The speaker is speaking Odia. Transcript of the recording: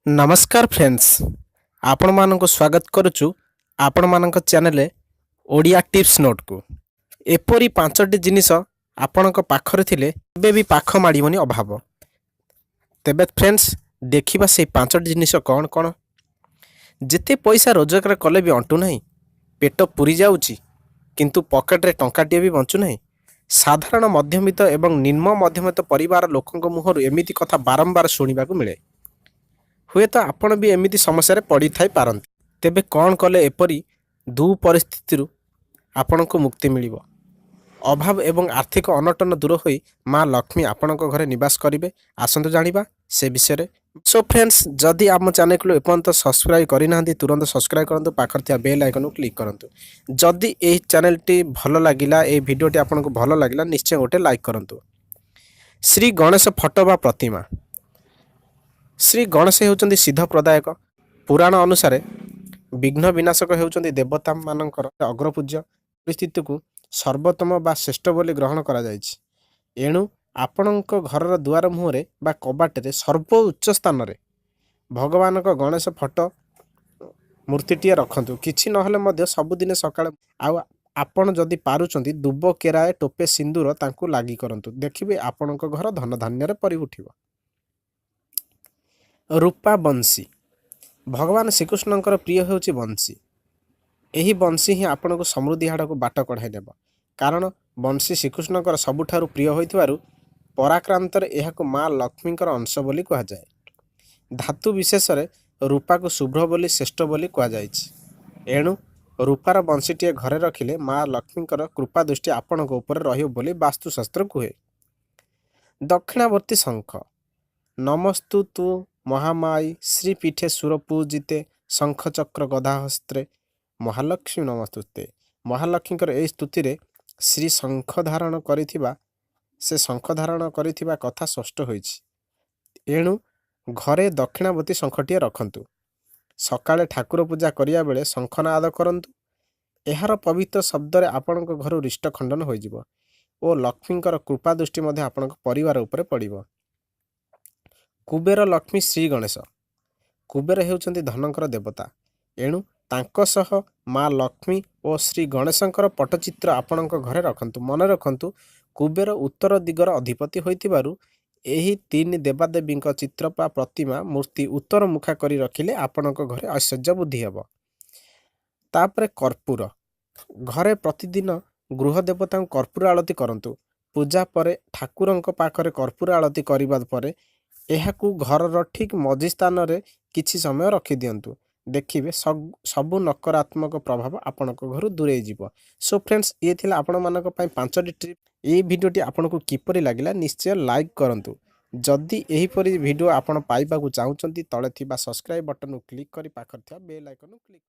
ନମସ୍କାର ଫ୍ରେଣ୍ଡସ୍, ଆପଣମାନଙ୍କୁ ସ୍ୱାଗତ କରୁଛୁ ଆପଣମାନଙ୍କ ଚ୍ୟାନେଲରେ ଓଡ଼ିଆ ଟିପ୍ସ ନୋଟ୍କୁ। ଏପରି ପାଞ୍ଚଟି ଜିନିଷ ଆପଣଙ୍କ ପାଖରେ ଥିଲେ କେବେ ବି ପାଖ ମାଡ଼ିବନି ଅଭାବ। ତେବେ ଫ୍ରେଣ୍ଡସ୍, ଦେଖିବା ସେଇ ପାଞ୍ଚଟି ଜିନିଷ କ'ଣ କ'ଣ। ଯେତେ ପଇସା ରୋଜଗାର କଲେ ବି ଅଣ୍ଟୁ ନାହିଁ, ପେଟ ପୁରି ଯାଉଛି, କିନ୍ତୁ ପକେଟରେ ଟଙ୍କାଟିଏ ବି ବଞ୍ଚୁନାହିଁ। ସାଧାରଣ ମଧ୍ୟବିତ୍ତ ଏବଂ ନିମ୍ନ ମଧ୍ୟବିତ୍ତ ପରିବାର ଲୋକଙ୍କ ମୁହଁରୁ ଏମିତି କଥା ବାରମ୍ବାର ଶୁଣିବାକୁ ମିଳେ। ହୁଏତ ଆପଣ ବି ଏମିତି ସମସ୍ୟାରେ ପଡ଼ିଥାଇ ପାରନ୍ତି। ତେବେ କ'ଣ କଲେ ଏପରି ଦୁଃପରିସ୍ଥିତିରୁ ଆପଣଙ୍କୁ ମୁକ୍ତି ମିଳିବ, ଅଭାବ ଏବଂ ଆର୍ଥିକ ଅନଟନ ଦୂର ହୋଇ ମା ଲକ୍ଷ୍ମୀ ଆପଣଙ୍କ ଘରେ ନିବାସ କରିବେ, ଆସନ୍ତୁ ଜାଣିବା ସେ ବିଷୟରେ। ସୋ ଫ୍ରେଣ୍ଡସ୍, ଯଦି ଆମ ଚ୍ୟାନେଲକୁ ଏପର୍ଯ୍ୟନ୍ତ ସବସ୍କ୍ରାଇବ୍ କରିନାହାନ୍ତି, ତୁରନ୍ତ ସବସ୍କ୍ରାଇବ୍ କରନ୍ତୁ, ପାଖରେ ଥିବା ବେଲ୍ ଆଇକନ୍କୁ କ୍ଲିକ୍ କରନ୍ତୁ। ଯଦି ଏହି ଚ୍ୟାନେଲଟି ଭଲ ଲାଗିଲା, ଏହି ଭିଡ଼ିଓଟି ଆପଣଙ୍କୁ ଭଲ ଲାଗିଲା, ନିଶ୍ଚୟ ଗୋଟେ ଲାଇକ୍ କରନ୍ତୁ। ଶ୍ରୀ ଗଣେଶ ଫଟୋ ବା ପ୍ରତିମା। ଶ୍ରୀ ଗଣେଶ ହେଉଛନ୍ତି ସିଦ୍ଧ ପ୍ରଦାୟକ। ପୁରାଣ ଅନୁସାରେ ବିଘ୍ନ ବିନାଶକ ହେଉଛନ୍ତି ଦେବତାମାନଙ୍କର ଅଗ୍ରପୂଜ୍ୟ। ପରିସ୍ଥିତିକୁ ସର୍ବୋତ୍ତମ ବା ଶ୍ରେଷ୍ଠ ବୋଲି ଗ୍ରହଣ କରାଯାଇଛି। ଏଣୁ ଆପଣଙ୍କ ଘରର ଦୁଆର ମୁହଁରେ ବା କବାଟରେ ସର୍ବ ଉଚ୍ଚ ସ୍ଥାନରେ ଭଗବାନଙ୍କ ଗଣେଶ ଫଟୋ ମୂର୍ତ୍ତିଟିଏ ରଖନ୍ତୁ। କିଛି ନହେଲେ ମଧ୍ୟ ସବୁଦିନ ସକାଳେ ଆଉ ଆପଣ ଯଦି ପାରୁଛନ୍ତି, ଦୁବ କେରାଏ, ଟୋପେ ସିନ୍ଦୁର ତାଙ୍କୁ ଲାଗି କରନ୍ତୁ। ଦେଖିବେ, ଆପଣଙ୍କ ଘର ଧନଧାନ୍ୟରେ ଭରି ଉଠିବ। ରୂପା ବଂଶୀ। ଭଗବାନ ଶ୍ରୀକୃଷ୍ଣଙ୍କର ପ୍ରିୟ ହେଉଛି ବଂଶୀ। ଏହି ବଂଶୀ ହିଁ ଆପଣଙ୍କୁ ସମୃଦ୍ଧି ଆଡ଼କୁ ବାଟ କଢ଼ାଇ ନେବ। କାରଣ ବଂଶୀ ଶ୍ରୀକୃଷ୍ଣଙ୍କର ସବୁଠାରୁ ପ୍ରିୟ ହୋଇଥିବାରୁ ପରାକ୍ରାନ୍ତରେ ଏହାକୁ ମା ଲକ୍ଷ୍ମୀଙ୍କର ଅଂଶ ବୋଲି କୁହାଯାଏ। ଧାତୁ ବିଶେଷରେ ରୂପାକୁ ଶୁଭ୍ର ବୋଲି ଶ୍ରେଷ୍ଠ ବୋଲି କୁହାଯାଇଛି। ଏଣୁ ରୂପାର ବଂଶୀଟିଏ ଘରେ ରଖିଲେ ମା ଲକ୍ଷ୍ମୀଙ୍କର କୃପା ଦୃଷ୍ଟି ଆପଣଙ୍କ ଉପରେ ରହିବ ବୋଲି ବାସ୍ତୁଶାସ୍ତ୍ର କୁହେ। ଦକ୍ଷିଣାବର୍ତ୍ତୀ ଶଙ୍ଖ। ନମସ୍ତୁ ତୁ ମହାମାୟୀ ଶ୍ରୀପୀଠେ ସୁରପୂଜିତେ ଶଙ୍ଖଚକ୍ର ଗଦାହସ୍ତେ ମହାଲକ୍ଷ୍ମୀ ନମସ୍ତୁତେ। ମହାଲକ୍ଷ୍ମୀଙ୍କର ଏହି ସ୍ତୁତିରେ ଶ୍ରୀ ଶଙ୍ଖ ଧାରଣ କରିଥିବା ସେ ଶଙ୍ଖ ଧାରଣ କରିଥିବା କଥା ସ୍ପଷ୍ଟ ହୋଇଛି। ଏଣୁ ଘରେ ଦକ୍ଷିଣାବର୍ତ୍ତୀ ଶଙ୍ଖଟିଏ ରଖନ୍ତୁ। ସକାଳେ ଠାକୁର ପୂଜା କରିବା ବେଳେ ଶଙ୍ଖନାଦ କରନ୍ତୁ। ଏହାର ପବିତ୍ର ଶବ୍ଦରେ ଆପଣଙ୍କ ଘରୁ ରିଷ୍ଟ ଖଣ୍ଡନ ହୋଇଯିବ ଓ ଲକ୍ଷ୍ମୀଙ୍କର କୃପା ଦୃଷ୍ଟି ମଧ୍ୟ ଆପଣଙ୍କ ପରିବାର ଉପରେ ପଡ଼ିବ। କୁବେର ଲକ୍ଷ୍ମୀ ଶ୍ରୀ ଗଣେଶ। କୁବେର ହେଉଛନ୍ତି ଧନଙ୍କର ଦେବତା। ଏଣୁ ତାଙ୍କ ସହ ମା ଲକ୍ଷ୍ମୀ ଓ ଶ୍ରୀ ଗଣେଶଙ୍କର ପଟ୍ଟଚିତ୍ର ଆପଣଙ୍କ ଘରେ ରଖନ୍ତୁ। ମନେ ରଖନ୍ତୁ, କୁବେର ଉତ୍ତର ଦିଗର ଅଧିପତି ହୋଇଥିବାରୁ ଏହି ତିନି ଦେବାଦେବୀଙ୍କ ଚିତ୍ର ବା ପ୍ରତିମା ମୂର୍ତ୍ତି ଉତ୍ତର ମୁଖା କରି ରଖିଲେ ଆପଣଙ୍କ ଘରେ ଐଶ୍ୱର୍ଯ୍ୟ ବୃଦ୍ଧି ହେବ। ତାପରେ କର୍ପୂର। ଘରେ ପ୍ରତିଦିନ ଗୃହ ଦେବତାଙ୍କୁ କର୍ପୂର ଆଳତି କରନ୍ତୁ। ପୂଜା ପରେ ଠାକୁରଙ୍କ ପାଖରେ କର୍ପୂର ଆଳତି କରିବା ପରେ ଏହାକୁ ଘରର ଠିକ୍ ମଝି ସ୍ଥାନରେ କିଛି ସମୟ ରଖିଦିଅନ୍ତୁ। ଦେଖିବେ, ସବୁ ନକାରାତ୍ମକ ପ୍ରଭାବ ଆପଣଙ୍କ ଘରୁ ଦୂରେଇ ଯିବ। ସୋ ଫ୍ରେଣ୍ଡସ୍, ଇଏ ଥିଲା ଆପଣମାନଙ୍କ ପାଇଁ ପାଞ୍ଚଟି ଟିପ୍ସ। ଏଇ ଭିଡ଼ିଓଟି ଆପଣଙ୍କୁ କିପରି ଲାଗିଲା, ନିଶ୍ଚୟ ଲାଇକ୍ କରନ୍ତୁ। ଯଦି ଏହିପରି ଭିଡ଼ିଓ ଆପଣ ପାଇବାକୁ ଚାହୁଁଛନ୍ତି, ତଳେ ଥିବା ସବସ୍କ୍ରାଇବ୍ ବଟନ୍କୁ କ୍ଲିକ୍ କରି ପାଖରେ ଥିବା ବେଲ୍ ଆଇକନ୍କୁ କ୍ଲିକ୍